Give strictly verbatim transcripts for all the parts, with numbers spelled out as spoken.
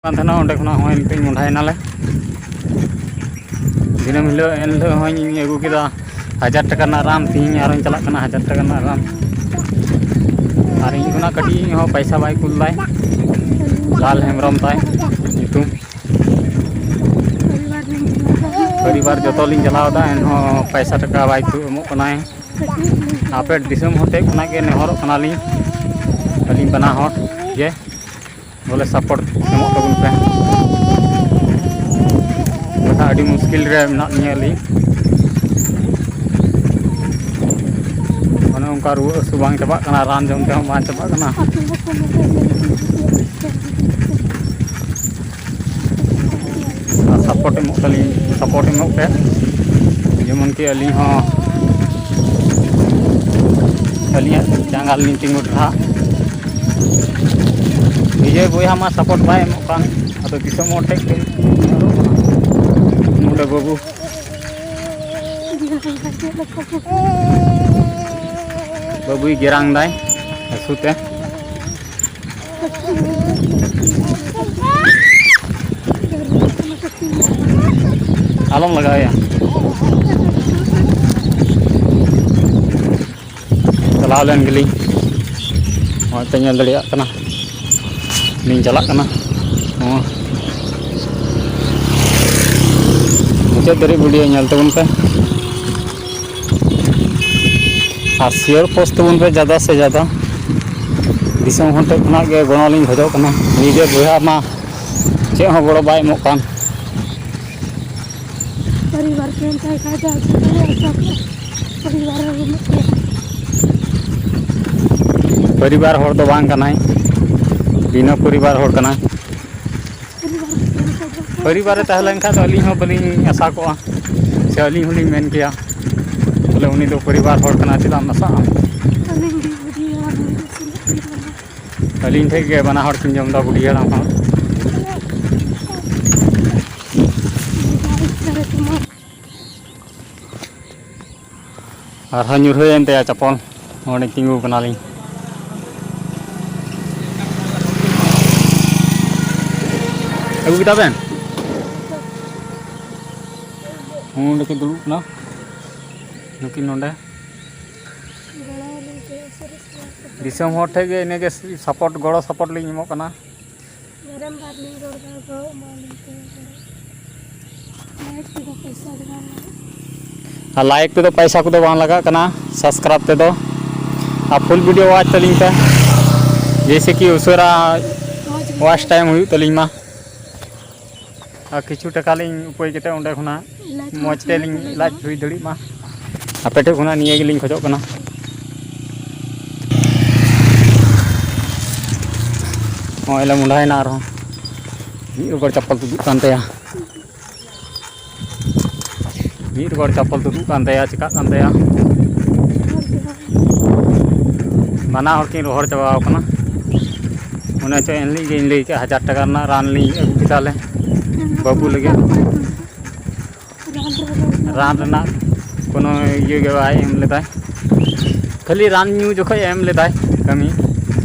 ᱠᱟᱱ ᱛᱟᱦᱮᱱᱟ, ᱚᱸᱰᱮ ᱠᱷᱚᱱᱟᱜ ᱦᱚᱸᱜᱼᱚᱭ ᱱᱤᱛᱚᱜ ᱢᱚᱸᱰᱷᱟᱭᱮᱱᱟᱞᱮ᱾ ᱫᱤᱱᱟᱹᱢ ᱦᱤᱞᱳᱜ, ᱮᱱ ᱦᱤᱞᱳᱜ ᱦᱚᱸᱧ ᱟᱹᱜᱩ ᱠᱮᱫᱟ ᱦᱟᱡᱟᱨ ᱴᱟᱠᱟ ᱨᱮᱱᱟᱜ ᱨᱟᱱ, ᱛᱤᱦᱤᱧ ᱟᱨᱦᱚᱸᱧ ᱪᱟᱞᱟᱜ ᱠᱟᱱᱟ ᱦᱟᱡᱟᱨ ᱴᱟᱠᱟ ᱨᱮᱱᱟᱜ ᱨᱟᱱ᱾ ᱟᱨ ᱤᱧ ᱠᱷᱚᱱᱟᱜ ᱠᱟᱹᱴᱤᱡ ᱤᱧ ᱦᱚᱸ ᱯᱟᱭᱥᱟ ᱵᱟᱭ ᱠᱩᱞ ᱫᱟᱭ, ᱞᱟᱞ ᱦᱮᱢᱵᱨᱚᱢ ᱛᱟᱭ ᱧᱩᱛᱩᱢ᱾ ᱯᱚᱨᱤᱵᱟᱨ ᱡᱚᱛᱚ ᱞᱤᱧ ᱪᱟᱞᱟᱣ ᱮᱫᱟ, ᱮᱱᱦᱚᱸ ᱯᱟᱭᱥᱟ ᱴᱟᱠᱟ ᱵᱟᱭ ᱠᱩ ᱮᱢᱚᱜ ᱠᱟᱱᱟᱭ᱾ ᱟᱯᱮ ᱫᱤᱥᱚᱢ ᱦᱚᱲ ᱴᱷᱮᱱ ᱠᱷᱚᱱᱟᱜ ᱜᱮ ᱱᱮᱦᱚᱨᱚᱜ ᱠᱟᱱᱟᱞᱤᱧ, ᱟᱹᱞᱤᱧ ᱵᱟᱱᱟ ᱦᱚᱲ ᱜᱮ ᱵᱚᱞᱮ ᱥᱟᱯᱳᱨᱴ ᱮᱢᱚᱜ ᱛᱟᱵᱚᱱ ᱯᱮ᱾ ᱵᱟᱠᱷᱟᱱ ᱟᱹᱰᱤ ᱢᱩᱥᱠᱤᱞ ᱨᱮ ᱢᱮᱱᱟᱜ ᱞᱤᱧᱟᱹ ᱟᱹᱞᱤᱧ᱾ ᱚᱱᱮ ᱚᱱᱠᱟ ᱨᱩᱣᱟᱹ ᱦᱟᱹᱥᱩ ᱵᱟᱝ ᱪᱟᱵᱟᱜ ᱠᱟᱱᱟ, ᱨᱟᱱ ᱡᱚᱢ ᱛᱮᱦᱚᱸ ᱵᱟᱝ ᱪᱟᱵᱟᱜ ᱠᱟᱱᱟ᱾ ᱟᱨ ᱥᱟᱯᱳᱨᱴ ᱮᱢᱚᱜ ᱛᱟᱹᱞᱤᱧ, ᱥᱟᱯᱳᱨᱴ ᱮᱢᱚᱜ ᱯᱮ᱾ ᱡᱮᱢᱚᱱ ᱠᱤ ᱟᱹᱞᱤᱧ ᱦᱚᱸ ᱟᱹᱞᱤᱧᱟᱜ ᱡᱟᱸᱜᱟ ᱨᱮᱞᱤᱧ ᱛᱤᱸᱜᱩ ᱴᱟᱨᱦᱟᱜ᱾ ᱱᱤᱡᱮ ᱵᱚᱭᱦᱟ ᱢᱟ ᱥᱟᱯᱳᱨᱴ ᱵᱟᱭ ᱮᱢᱚᱜ ᱠᱟᱱ, ᱟᱫᱚ ᱫᱤᱥᱚᱢ ᱦᱚᱲ ᱴᱷᱮᱡ ᱜᱮ ᱱᱚᱰᱮ ᱵᱟᱹᱵᱩ, ᱵᱟᱹᱵᱩᱭ ᱜᱮᱨᱟᱝ ᱫᱟᱭ ᱦᱟᱹᱥᱩ ᱛᱮ᱾ ᱟᱞᱚᱢ ᱞᱟᱜᱟᱣᱮᱭᱟ᱾ ᱪᱟᱞᱟᱣ ᱞᱮᱱ ᱜᱮᱞᱤᱧ᱾ ᱱᱚᱜᱼᱚᱭ ᱯᱮ ᱧᱮᱞ ᱫᱟᱲᱮᱭᱟᱜ ᱠᱟᱱᱟ, ᱞᱤᱧ ᱪᱟᱞᱟᱜ ᱠᱟᱱᱟ᱾ ᱱᱚᱣᱟ ᱢᱩᱪᱟᱹᱫ ᱫᱷᱟᱹᱨᱤᱡ ᱵᱷᱤᱰᱤᱭᱳ ᱧᱮᱞ ᱛᱟᱵᱚᱱ ᱯᱮ᱾ ᱟᱨ ᱥᱮᱭᱟᱨ ᱯᱳᱥᱴ ᱛᱟᱵᱚᱱ ᱯᱮ ᱡᱟᱫᱟ ᱥᱮ ᱡᱟᱫᱟ᱾ ᱫᱤᱥᱚᱢ ᱦᱚᱲ ᱴᱷᱮᱱ ᱠᱷᱚᱱᱟᱜ ᱜᱮ ᱜᱚᱲᱚ ᱞᱤᱧ ᱠᱷᱚᱡᱚᱜ ᱠᱟᱱᱟ᱾ ᱱᱤᱡᱮ ᱵᱚᱭᱦᱟ ᱢᱟ ᱪᱮᱫ ᱦᱚᱸ ᱜᱚᱲᱚ ᱵᱟᱭ ᱮᱢᱚᱜ ᱠᱟᱱ᱾ ᱯᱚᱨᱤᱵᱟᱨ ᱠᱮ ᱚᱱᱠᱟ ᱜᱮ ᱠᱷᱟᱡ ᱫᱚ ᱟᱨ ᱪᱤᱠᱟᱹᱭᱟ, ᱥᱚᱵ ᱯᱚᱨᱤᱵᱟᱨ ᱨᱮ ᱵᱟᱹᱱᱩᱜ ᱠᱚᱣᱟ᱾ ᱯᱚᱨᱤᱵᱟᱨ ᱦᱚᱲ ᱫᱚ ᱵᱟᱝ ᱠᱟᱱᱟᱭ, ᱵᱤᱱᱟᱹ ᱯᱚᱨᱤᱵᱟᱨ ᱦᱚᱲ ᱠᱟᱱᱟᱭ᱾ ᱯᱚᱨᱤᱵᱟᱨ ᱨᱮ ᱛᱟᱦᱮᱸ ᱞᱮᱱ ᱠᱷᱟᱱ ᱫᱚ ᱟᱹᱞᱤᱧ ᱦᱚᱸ ᱵᱟᱹᱞᱤᱧ ᱟᱥᱟ ᱠᱚᱜᱼᱟ, ᱥᱮ ᱟᱹᱞᱤᱧ ᱦᱚᱸᱞᱤᱧ ᱢᱮᱱ ᱠᱮᱭᱟ, ᱵᱚᱞᱮ ᱩᱱᱤ ᱫᱚ ᱯᱚᱨᱤᱵᱟᱨ ᱦᱚᱲ ᱠᱟᱱᱟᱭ, ᱪᱮᱫᱟᱜ ᱮᱢ ᱱᱟᱥᱟᱜᱼᱟ? ᱟᱹᱞᱤᱧ ᱜᱮ ᱵᱩᱰᱷᱤ ᱦᱟᱲᱟᱢ ᱞᱤᱧ ᱤᱥᱤᱱᱮᱫ ᱠᱟᱱᱟ᱾ ᱟᱹᱞᱤᱧ ᱴᱷᱮᱡ ᱜᱮ ᱵᱟᱱᱟ ᱦᱚᱲ ᱠᱤᱱ ᱡᱚᱢ ᱮᱫᱟ, ᱵᱩᱰᱷᱤ ᱦᱟᱲᱟᱢ ᱦᱚᱸ᱾ ᱟᱨᱦᱚᱸ ᱧᱩᱨᱦᱟᱹᱭᱮᱱ ᱛᱟᱭᱟ ᱪᱟᱯᱚᱞ᱾ ᱱᱚᱰᱮ ᱛᱤᱸᱜᱩ ᱠᱟᱱᱟᱞᱤᱧ᱾ ᱟᱹᱜᱩ ᱠᱮᱫᱟ ᱵᱮᱱ? ᱱᱚᱸᱰᱮ ᱠᱤᱱ ᱫᱩᱲᱩᱵ ᱠᱟᱱᱟ ᱱᱩᱠᱤᱱ ᱱᱚᱸᱰᱮ᱾ ᱫᱤᱥᱚᱢ ᱦᱚᱲ ᱴᱷᱮᱱ ᱜᱮ ᱤᱱᱟᱹᱜᱮ ᱥᱟᱯᱳᱨᱴ, ᱜᱚᱲᱚ ᱥᱟᱯᱳᱨᱴ ᱞᱤᱧ ᱮᱢᱚᱜ ᱠᱟᱱᱟ᱾ ᱵᱟᱨᱮᱢ ᱵᱟᱨ ᱞᱤᱧ ᱨᱚᱲ ᱫᱟ, ᱜᱚᱲᱚ ᱮᱢᱟ ᱞᱤᱧ ᱯᱮ, ᱜᱚᱲᱚ᱾ ᱞᱟᱭᱤᱠ ᱛᱮᱫᱚ ᱯᱚᱭᱥᱟ ᱫᱚ ᱵᱟᱝ ᱞᱟᱜᱟᱜ᱾ ᱟᱨ ᱞᱟᱭᱤᱠ ᱛᱮᱫᱚ ᱯᱚᱭᱥᱟ ᱠᱚᱫᱚ ᱵᱟᱝ ᱞᱟᱜᱟᱜ ᱠᱟᱱᱟ, ᱥᱟᱵᱥᱠᱨᱟᱭᱤᱵ ᱛᱮᱫᱚ᱾ ᱟᱨ ᱯᱷᱩᱞ ᱵᱷᱤᱰᱤᱭᱳ ᱣᱟᱪ ᱛᱟᱹᱞᱤᱧ ᱯᱮ, ᱡᱮᱭᱥᱮ ᱠᱤ ᱩᱥᱟᱹᱨᱟ ᱢᱚᱡᱽ ᱜᱮ ᱣᱟᱪ ᱴᱟᱭᱤᱢ ᱦᱩᱭᱩᱜ ᱛᱟᱹᱞᱤᱧ ᱢᱟ᱾ ᱟᱨ ᱠᱤᱪᱷᱩ ᱴᱟᱠᱟ ᱞᱤᱧ ᱩᱯᱟᱹᱭ ᱠᱟᱛᱮ ᱚᱸᱰᱮ ᱠᱷᱚᱱᱟᱜ ᱞᱟᱡ ᱢᱚᱡᱽ ᱦᱚᱸ ᱛᱮᱞᱤᱧ ᱪᱟᱞᱟᱜ ᱞᱟᱡ ᱠᱟᱱᱟ᱾ ᱦᱩᱭ ᱫᱟᱲᱮᱭᱟᱜ ᱢᱟ᱾ ᱟᱯᱮ ᱴᱷᱮᱱ ᱠᱷᱚᱱᱟᱜ ᱱᱤᱭᱟᱹ ᱜᱮᱞᱤᱧ ᱠᱷᱚᱡᱚᱜ ᱠᱟᱱᱟ᱾ ᱱᱚᱜᱼᱚᱭ ᱞᱮ ᱢᱚᱸᱰᱟᱭᱮᱱᱟ ᱟᱨᱦᱚᱸ᱾ ᱢᱤᱫ ᱨᱚᱜᱚᱲ ᱪᱟᱯᱯᱚᱞ ᱛᱩᱫᱩᱜ ᱠᱟᱱ ᱛᱟᱭᱟ᱾ ᱢᱤᱫ ᱨᱚᱜᱚᱲ ᱪᱟᱯᱯᱚᱞ ᱛᱩᱫᱩᱜ ᱠᱟᱱ ᱛᱟᱭᱟ, ᱪᱤᱠᱟᱹᱜ ᱠᱟᱱ ᱛᱟᱭᱟ᱾ ᱵᱟᱱᱟ ᱦᱚᱲ ᱠᱤᱱ ᱨᱚᱦᱚᱲ ᱪᱟᱵᱟᱣ ᱠᱟᱱᱟ᱾ ᱚᱱᱮ ᱪᱚ ᱮᱱᱦᱤᱞᱳᱜ ᱜᱮᱧ ᱞᱟᱹᱭ ᱠᱮᱫ, ᱦᱟᱡᱟᱨ ᱴᱟᱠᱟ ᱨᱮᱱᱟᱜ ᱨᱟᱱ ᱞᱤᱧ ᱟᱹᱜᱩ ᱠᱮᱫᱟ ᱞᱮ ᱵᱟᱹᱵᱩ ᱞᱟᱹᱜᱤᱫ᱾ ᱨᱟᱱ ᱨᱮᱱᱟᱜ ᱠᱳᱱᱳ ᱤᱭᱟᱹ ᱜᱮ ᱵᱟᱭ ᱮᱢ ᱞᱮᱫᱟᱭ, ᱠᱷᱟᱹᱞᱤ ᱨᱟᱱ ᱧᱩ ᱡᱚᱠᱷᱚᱡ ᱮᱢ ᱞᱮᱫᱟᱭ ᱠᱟᱹᱢᱤ᱾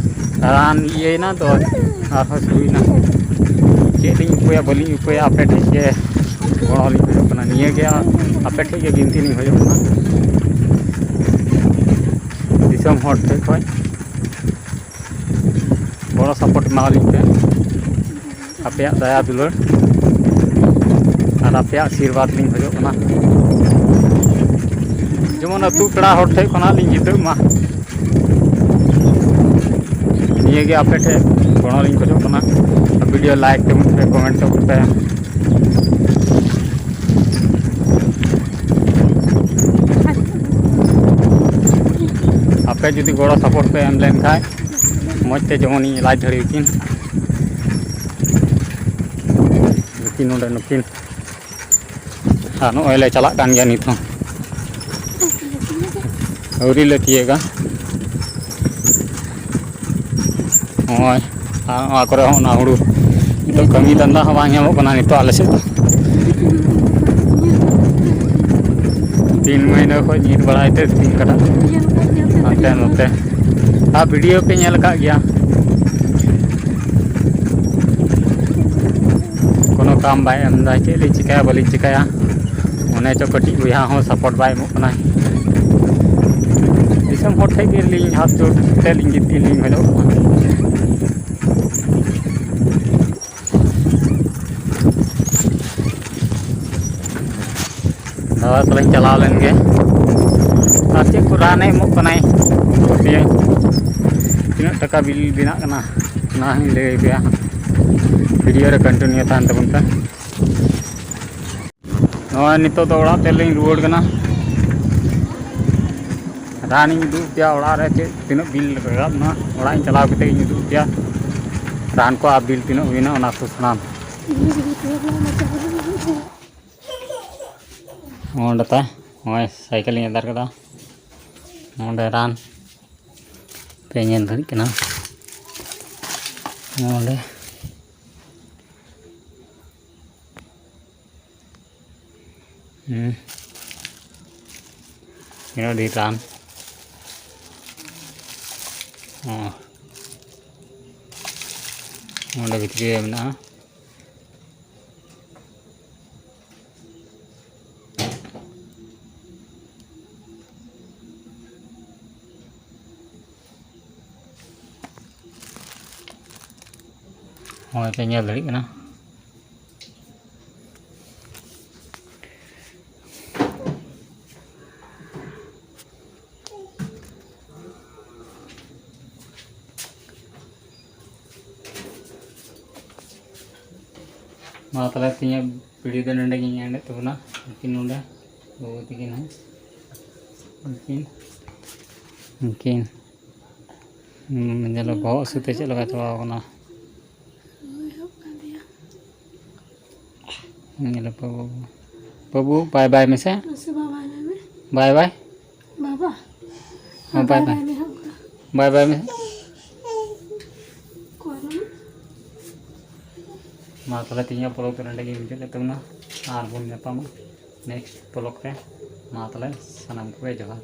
ᱨᱟᱱ ᱤᱭᱟᱹᱭᱮᱱᱟ ᱛᱚ, ᱟᱨᱦᱚᱸ ᱥᱩᱨᱩᱭᱮᱱᱟ᱾ ᱪᱮᱫ ᱞᱤᱧ ᱩᱯᱟᱹᱭᱟ, ᱵᱟᱹᱞᱤᱧ ᱩᱯᱟᱹᱭᱟ, ᱟᱯᱮ ᱴᱷᱮᱱ ᱜᱮ ᱜᱚᱲᱚ ᱞᱤᱧ ᱠᱷᱚᱡᱚᱜ ᱠᱟᱱᱟ᱾ ᱱᱤᱭᱟᱹ ᱜᱮ ᱟᱯᱮ ᱴᱷᱮᱱ ᱜᱮ ᱵᱤᱱᱛᱤ ᱞᱤᱧ ᱠᱷᱚᱡᱚᱜ ᱠᱟᱱᱟ ᱫᱤᱥᱚᱢ ᱦᱚᱲ ᱴᱷᱮᱱ ᱠᱷᱚᱱ᱾ ᱜᱚᱲᱚ ᱥᱟᱯᱳᱨᱴ ᱮᱢᱟᱣᱟᱞᱤᱧ ᱯᱮ, ᱟᱯᱮᱭᱟᱜ ᱫᱟᱭᱟ ᱫᱩᱞᱟᱹᱲ ᱟᱨ ᱟᱯᱮᱭᱟᱜ ᱟᱥᱤᱨᱵᱟᱫᱽ ᱞᱤᱧ ᱠᱷᱚᱡᱚᱜ ᱠᱟᱱᱟ, ᱡᱮᱢᱚᱱ ᱟᱹᱛᱩ ᱯᱮᱲᱟ ᱦᱚᱲ ᱴᱷᱮᱱ ᱠᱷᱚᱱᱟᱜ ᱞᱤᱧ ᱡᱤᱛᱟᱹᱜ ᱢᱟ᱾ ᱱᱤᱭᱟᱹᱜᱮ ᱟᱯᱮ ᱴᱷᱮᱱ ᱜᱚᱲᱚ ᱞᱤᱧ ᱠᱷᱚᱡᱚᱜ ᱠᱟᱱᱟ᱾ ᱵᱷᱤᱰᱤᱭᱳ ᱞᱟᱭᱤᱠ ᱛᱟᱵᱚᱱ ᱯᱮ, ᱠᱚᱢᱮᱱᱴ ᱛᱟᱵᱚᱱ ᱯᱮ᱾ ᱟᱯᱮ ᱡᱩᱫᱤ ᱜᱚᱲᱚ ᱥᱟᱯᱳᱨᱴ ᱯᱮ ᱮᱢ ᱞᱮᱱᱠᱷᱟᱡ ᱢᱚᱡᱽ ᱛᱮ ᱡᱮᱢᱚᱱ ᱤᱧ ᱮᱞᱟᱡᱽ ᱫᱟᱲᱮᱭᱟᱠᱤᱱ᱾ ᱱᱩᱠᱤᱱ ᱱᱚᱰᱮ ᱱᱩᱠᱤᱱ᱾ ᱟᱨ ᱱᱚᱜᱼᱚᱭ ᱞᱮ ᱪᱟᱞᱟᱜ ᱠᱟᱱ ᱜᱮᱭᱟ ᱱᱤᱛ ᱦᱚᱸ᱾ ᱟᱹᱣᱨᱤ ᱞᱮ ᱛᱤᱭᱟᱹᱜᱟ᱾ ᱱᱚᱜᱼᱚᱭ ᱟᱨ ᱱᱚᱣᱟ ᱠᱚᱨᱮ ᱦᱚᱸ ᱚᱱᱟ ᱦᱩᱲᱩ ᱱᱤᱛᱚᱜ ᱠᱟᱹᱢᱤ ᱫᱷᱟᱱᱫᱟ ᱦᱚᱸ ᱵᱟᱝ ᱧᱟᱢᱚᱜ ᱠᱟᱱᱟ ᱱᱤᱛᱚᱜ ᱟᱞᱮ ᱥᱮᱫ ᱫᱚ᱾ ᱛᱤᱱ ᱢᱟᱹᱦᱱᱟᱹ ᱠᱷᱚᱱ ᱧᱤᱨ ᱵᱟᱲᱟᱭ ᱛᱮ ᱥᱤᱧ ᱠᱟᱴᱟ ᱦᱟᱱᱛᱮ ᱱᱚᱛᱮ᱾ ᱟᱨ ᱵᱷᱤᱰᱤᱭᱳ ᱯᱮ ᱧᱮᱞ ᱟᱠᱟᱫ ᱜᱮᱭᱟ᱾ ᱠᱟᱢ ᱵᱟᱭ ᱮᱢ ᱮᱫᱟ, ᱪᱮᱫ ᱞᱤᱧ ᱪᱤᱠᱟᱹᱭᱟ, ᱵᱟᱹᱞᱤᱧ ᱪᱤᱠᱟᱹᱭᱟ᱾ ᱚᱱᱮ ᱪᱚ ᱠᱟᱹᱴᱤᱡ ᱵᱚᱭᱦᱟ ᱦᱚᱸ ᱥᱟᱯᱳᱨᱴ ᱵᱟᱭ ᱮᱢᱚᱜ ᱠᱟᱱᱟᱭ᱾ ᱫᱤᱥᱚᱢ ᱦᱚᱲ ᱴᱷᱮᱱ ᱜᱮ ᱞᱤᱧ ᱦᱟᱛ ᱡᱳᱲ ᱠᱟᱛᱮ ᱞᱤᱧ ᱜᱤᱛᱤᱡ ᱞᱤᱧ ᱠᱷᱚᱡᱚᱜ ᱠᱟᱱᱟ᱾ ᱫᱟᱫᱟ ᱛᱟᱞᱤᱧ ᱪᱟᱞᱟᱣ ᱞᱮᱱ ᱜᱮ᱾ ᱟᱨ ᱪᱮᱫ ᱠᱚ ᱨᱟᱱᱮ ᱮᱢᱚᱜ ᱠᱟᱱᱟᱭ, ᱫᱤᱭᱮ ᱛᱤᱱᱟᱹᱜ ᱴᱟᱠᱟ ᱵᱤᱞ ᱵᱮᱱᱟᱜ ᱠᱟᱱᱟ, ᱚᱱᱟ ᱦᱚᱸᱧ ᱞᱟᱹᱭ ᱟᱯᱮᱭᱟ᱾ ᱵᱷᱤᱰᱤᱭᱳ ᱨᱮ ᱠᱚᱱᱴᱤᱱᱤᱭᱩ ᱛᱟᱦᱮᱱ ᱛᱟᱵᱚᱱ ᱯᱮ᱾ ᱱᱚᱜᱼᱚᱭ ᱱᱤᱛᱚᱜ ᱫᱚ ᱚᱲᱟᱜ ᱛᱮ ᱞᱤᱧ ᱨᱩᱣᱟᱹᱲ ᱠᱟᱱᱟ᱾ ᱨᱟᱱᱤᱧ ᱩᱫᱩᱜ ᱟᱯᱮᱭᱟ ᱚᱲᱟᱜ ᱨᱮ ᱪᱮᱫ ᱛᱤᱱᱟᱹᱜ ᱵᱤᱞ ᱨᱟᱠᱟᱵ ᱱᱟ᱾ ᱚᱲᱟᱜ ᱤᱧ ᱪᱟᱞᱟᱣ ᱠᱟᱛᱮ ᱤᱧ ᱩᱫᱩᱜ ᱟᱯᱮᱭᱟ ᱨᱟᱱ ᱠᱚ ᱟᱨ ᱵᱤᱞ ᱛᱤᱱᱟᱹᱜ ᱦᱩᱭᱱᱟ, ᱚᱱᱟ ᱠᱚ ᱥᱟᱱᱟᱢ᱾ ᱚᱸᱰᱮ ᱛᱟᱭ ᱱᱚᱜᱼᱚᱭ ᱥᱟᱭᱠᱮᱞ ᱤᱧ ᱟᱫᱟᱨ ᱠᱟᱫᱟ᱾ ᱱᱚᱸᱰᱮ ᱨᱟᱱ ᱯᱮ ᱧᱮᱞ ᱫᱟᱲᱮᱭᱟᱜ ᱠᱟᱱᱟ᱾ ᱱᱚᱸᱰᱮ ᱦᱩᱸ᱾ ᱛᱤᱱᱟᱹᱜ ᱰᱷᱮᱨ ᱨᱟᱱ᱾ ᱚ᱾ ᱚᱸᱰᱮ ᱵᱷᱤᱛᱨᱤ ᱨᱮ ᱢᱮᱱᱟᱜᱼᱟ᱾ ᱦᱚᱸᱜᱼᱚᱭ ᱯᱮ ᱧᱮᱞ ᱫᱟᱲᱮᱭᱟᱜ ᱠᱟᱱᱟ᱾ ᱢᱟ ᱛᱟᱦᱚᱞᱮ ᱛᱮᱦᱮᱧᱟᱜ ᱵᱷᱤᱰᱤᱭᱳ ᱫᱚ ᱱᱚᱰᱮ ᱜᱤᱧ ᱮᱱᱰᱮᱫ ᱛᱟᱵᱚᱱᱟ᱾ ᱩᱱᱠᱤᱱ ᱱᱚᱰᱮ ᱵᱟᱹᱵᱩ ᱛᱟᱹᱠᱤᱱ ᱦᱚᱸ, ᱩᱱᱠᱤᱱ, ᱩᱱᱠᱤᱱ, ᱦᱩᱸ, ᱧᱮᱞ ᱵᱚᱦᱚᱜ ᱥᱩᱫᱷᱟᱹ ᱪᱮᱫ ᱞᱮᱠᱟ ᱪᱟᱵᱟᱣ ᱠᱟᱱᱟ᱾ ᱧᱮᱞ ᱯᱮ ᱵᱟᱹᱵᱩ, ᱵᱟᱹᱵᱩ ᱵᱟᱭ ᱵᱟᱭ ᱢᱮᱥᱮ᱾ ᱢᱟᱥᱮ ᱵᱟᱵᱟ ᱧᱮᱞ ᱢᱮ᱾ ᱵᱟᱭ ᱵᱟᱭ᱾ ᱵᱟᱵᱟ᱾ ᱦᱮᱸ, ᱵᱟᱭ ᱵᱟᱭ᱾ ᱵᱟᱭ ᱢᱮ ᱦᱟᱸᱜ᱾ ᱵᱟᱭ ᱵᱟᱭ ᱢᱮ᱾ ᱚᱠᱚᱭ ᱵᱟᱹᱱᱩᱜ? ᱢᱟ ᱛᱟᱦᱚᱞᱮ ᱛᱮᱦᱮᱧᱟᱜ ᱵᱞᱚᱜ ᱫᱚ ᱱᱚᱰᱮ ᱜᱮ ᱢᱩᱪᱟᱹᱫ ᱞᱮᱫ ᱛᱟᱵᱚᱱᱟ᱾ ᱟᱨ ᱵᱚᱱ ᱧᱟᱯᱟᱢᱟ ᱱᱮᱠᱥᱴ ᱵᱞᱚᱜ ᱨᱮ᱾ ᱢᱟ ᱛᱟᱦᱚᱞᱮ ᱥᱟᱱᱟᱢ ᱠᱚᱜᱮ ᱡᱚᱦᱟᱨ᱾